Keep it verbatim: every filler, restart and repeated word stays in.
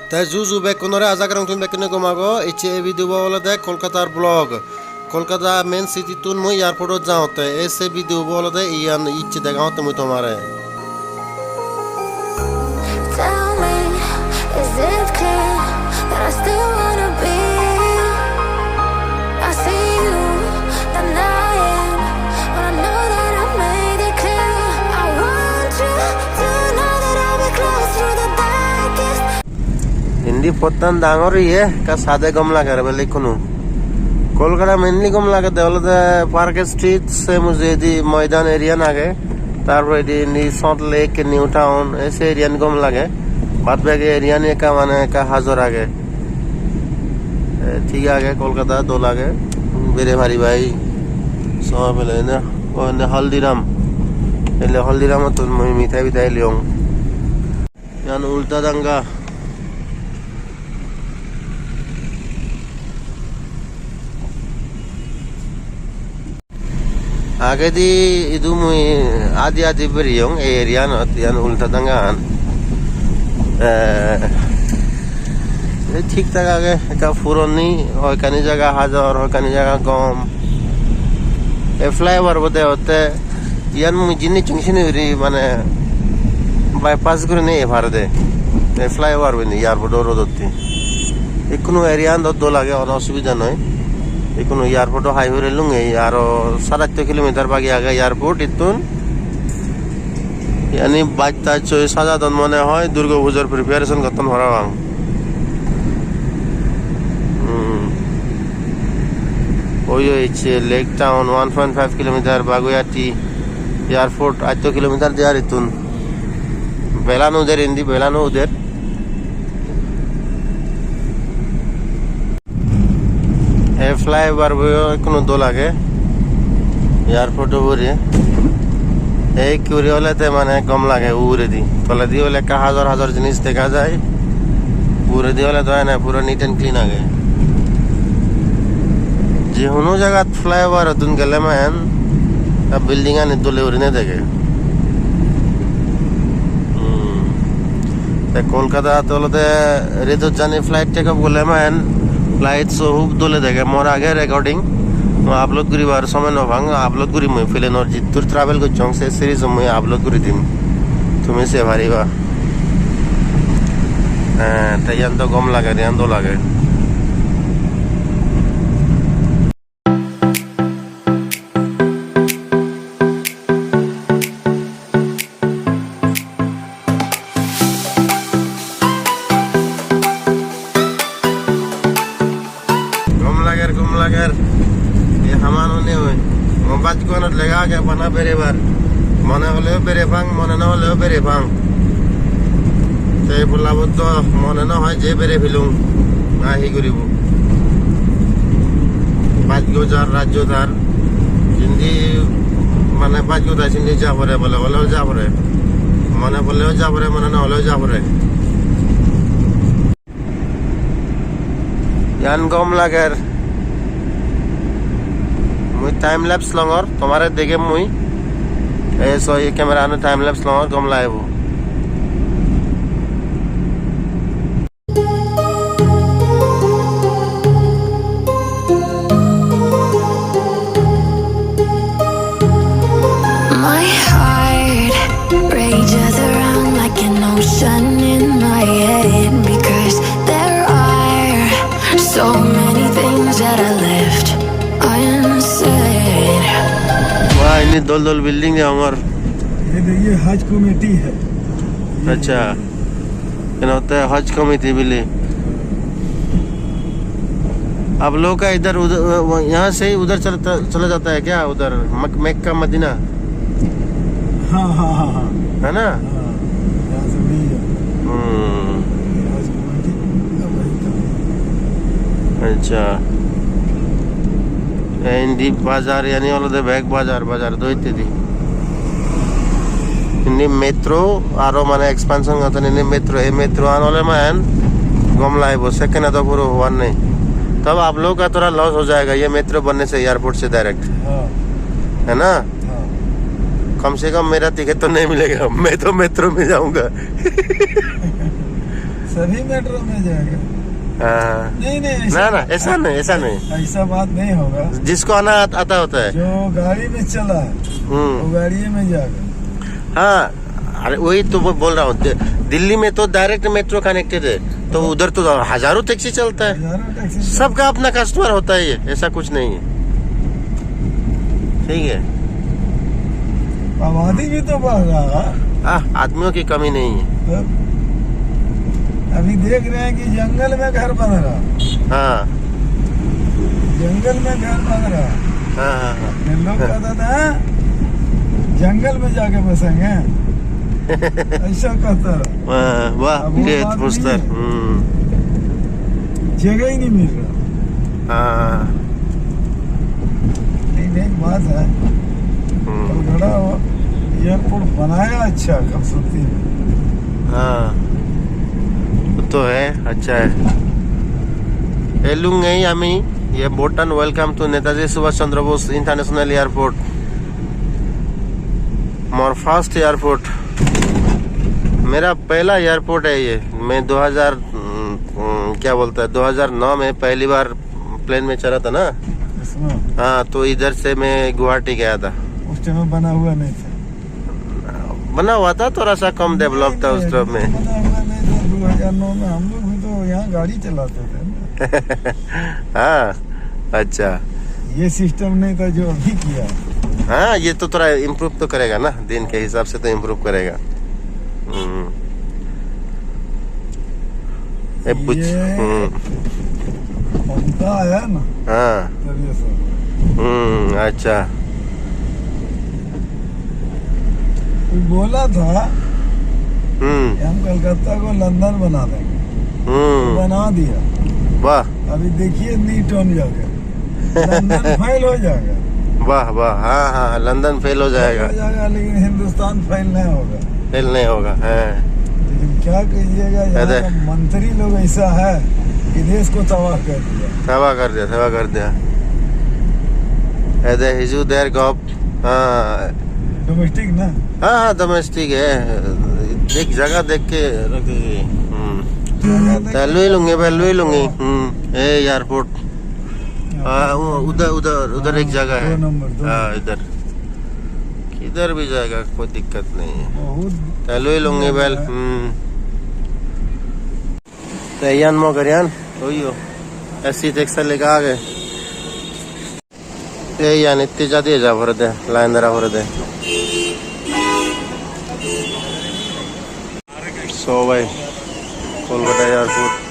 Te ju ju bekkunore, aja gorong tumi bekkune gom ago. Ecche ei video bo olode Kolkatar vlog. Kolkata main city tun mui airport ot jangotte. Ei se video bo olode iyan ecche degangotte mui tomare. Tell me, is it clear that I still wanna be? I see you denying, but I know that I made it clear. I want you to know that I'll be close through the darkest. Indi pottan dangor iye, ekka sade gom lager bele ikkunu. Kolkata mainly gom lagede olode Park Street, se mujungedi Moidan area age. Tar poredi indi Salt Lake, New Town, ei se area-an gom lage. Bad bagi area-ani ekka mane ekka hajor age. Eh, thik age, Kolkata dol age. Bere pariba ei somoy pele ene, o ene Haldiram. Ele Haldiramottun mui mithai bithai liyong. Iyan Ulta Danga. Agedi idu mui adi adi beriyong ei area-anot, iyan Ulta Dangaan. Eh, ei thik thak age, ekka puroni, hoyekkani jaga hajor, hoyekkani jaga gom. Ei flyover bo degotte, iyan mui jinissun sini guri mane bypass gurinei ei parede. Ei flyover bo indi airport-o road-otte. Ikkunu area-an do dol age, hono osubida noi. Ikkunu airport-o hai hure lungei, aro sat atto kilometer bagi age airport ittun. Yani baj taj soi sajadon mone hoi, Durga Pujar preparation gotton parapang. Hmm. Oi, oi, ecche Lake Town, one point five kilometer, Baguiati Airport, atto kilometer de ar ittun. Belan uder indi, belan uder. Ei flyover bo ikkunu dol age, airport ugure. Ei ikkuri olode mane gom lage uguredi. Toledi ole ekka hajor hajor jinis dega jai. Uguredi ole do ene puro neat and clean age. Je hono jagat flyover-ottun gele mane building ani dole gurine dege. Hmm. Te Kolkatat olode redot jani flight take off gole mane flight show hub dole dege. Mor age recording, mui upload guribar somoy no pang, upload gurim mui plane-or jiddur travel gocchong se series-o mui upload guri dim, tumi sei pariba. Eh, te iyan do gom lage, iyan dol lage. Gom lager, gom lager. Ei haman hone oi. Mo bajgonot lega age bana berebar. Mone holeo bere pang, mone no holeo bere pang. Te ei polabot do mone no hoi je bere pelung. Na hi guribo? Bajgo jar, rajyo jar. Jindi mane bajgo tai sindi ja pore, bole holeo ja pore. Mone holeo ja pore, mone no holeo ja pore. Iyan gom lager. Mui time lapse longor, tomare degem mui. Ei so, ei camera ano time lapse longor, gom lagibo. My heart rages around like an ocean in my head because there are so many things that I left unsaid. Wah, indi dol dol building degongor. ये देखिए, हज कमेटी है। अच्छा। Yen olode Haj committee bili. आप लोग का इधर उधर, यहाँ से ही उधर चलता, चला जाता है क्या? उधर मक-, मक्का मदीना? हाँ, हाँ, हाँ, हाँ। है ना? हाँ, यहाँ से वही है। हम्म। हज कमेटी, वही करते हैं। अच्छा। Te indi bazar, iyani olode bek bazar, bazar do hittedi. Indi metro aro mane expansion gotton indi metro, ei metro an ole man gom lagibo, sekkene do puro hobar nei. तब आप लोग का थोड़ा लॉस हो जाएगा, ये मेट्रो बनने से, एयरपोर्ट से डायरेक्ट। हाँ। है ना? हाँ। कम से कम मेरा टिकट तो नहीं मिलेगा, मैं तो मेट्रो में जाऊंगा। तभी मेट्रो में जाएगा। हाँ। नहीं, नहीं, ऐसा ना, ना, ऐसा नहीं, ऐसा नहीं। ऐसा बात नहीं होगा। जिसको आना आत-, आता होता है। जो गाड़ी में चला है, हम्म। वो गाड़ी में जाएगा। हाँ, अरे वही तो वो बोल रहा हूँ, दि-, दिल्ली में तो डायरेक्ट मेट्रो कनेक्टेड है, तो उधर तो हजारों टैक्सी चलता है। हजारों टैक्सी चलता है। सबका अपना कस्टमर होता है, ये ऐसा कुछ नहीं है। ठीक है। आबादी भी तो बढ़ रहा है। हाँ, आदमियों की कमी नहीं है। तो अभी देख रहे हैं कि जंगल में घर बन रहा है। हाँ। जंगल में घर बन रहा है। हाँ, हाँ, हाँ। ये लोग कहता था, "जंगल में जाके बसेंगे।" ऐसा कहता रहा। वाह, वाह, अब वो ये बात नहीं है। हम्म। जगह ही नहीं मिल रहा। हाँ। नहीं, नहीं, बात है। हम्म। कोलकाता वो एयरपोर्ट बनाया अच्छा, खूबसूरती में। हाँ, वो तो है, अच्छा है। Elung ei ami, ये Bhutan, welcome to Netaji Subhash Chandra Bose International Airport। More first airport, मेरा पहला एयरपोर्ट है ये। मैं दो हज़ार, उम, उम, क्या बोलता है, दो हज़ार नौ में पहली बार प्लेन में चढ़ा था ना। इसमें? हाँ, तो इधर से मैं गुवाहाटी गया था। उस टाइम में बना हुआ नहीं था। बना हुआ था, थोड़ा सा कम डेवलप था उस टाइम में। बना हुआ नहीं था, दो हज़ार नौ में हम लोग भी तो यहाँ गाड़ी चलाते थे ना। हाँ, अच्छा। ये सिस्टम नहीं था जो अभी किया। हाँ, ये तो थोड़ा इम्प्रूव तो करेगा ना, दिन के हिसाब से तो इम्प्रूव करेगा। हम्म। ये कुछ, ये हम्म। बनता है ना, हाँ। तब ये सब। हम्म, अच्छा। वो बोला था हम्म। कि हम कलकत्ता को लंदन बना देंगे। हम्म। बना दिया। वाह। अभी देखिए न्यूटन जाकर। लंदन फेल हो जाएगा। वाह, वाह, हाँ, हाँ, लंदन फेल हो जाएगा। फेल हो जाएगा, लेकिन हिंदुस्तान फेल नहीं होगा। फेल नहीं होगा, हाँ। लेकिन क्या कीजिएगा, यहाँ अरे। का मंत्री लोग ऐसा है कि देश को तबाह कर दिया। तबाह कर दिया, तबाह कर दिया। अरे, हिजू देर गप, हाँ। डोमेस्टिक ना? हाँ, हाँ, डोमेस्टिक है। एक जगह देख के रख दीजिए। हम्म। जगह देख तो लुई लूंगी भाई, लुई लूंगी। हम्म, ए एयरपोर्ट। हाँ, वो उधर, उधर, उधर एक हाँ, जगह है। दो नंबर, दो हाँ, नंबर। इधर। किधर भी जाएगा, कोई दिक्कत नहीं है। बहुत तो लुई लूंगी जगह बेल। है। हम्म। तो यान मो करियान, ओयो। ऐसी टैक्सी लेके आ गए। Ei iyan itte jadi eja porede, line dara porede. So bhai, Kolkata airport.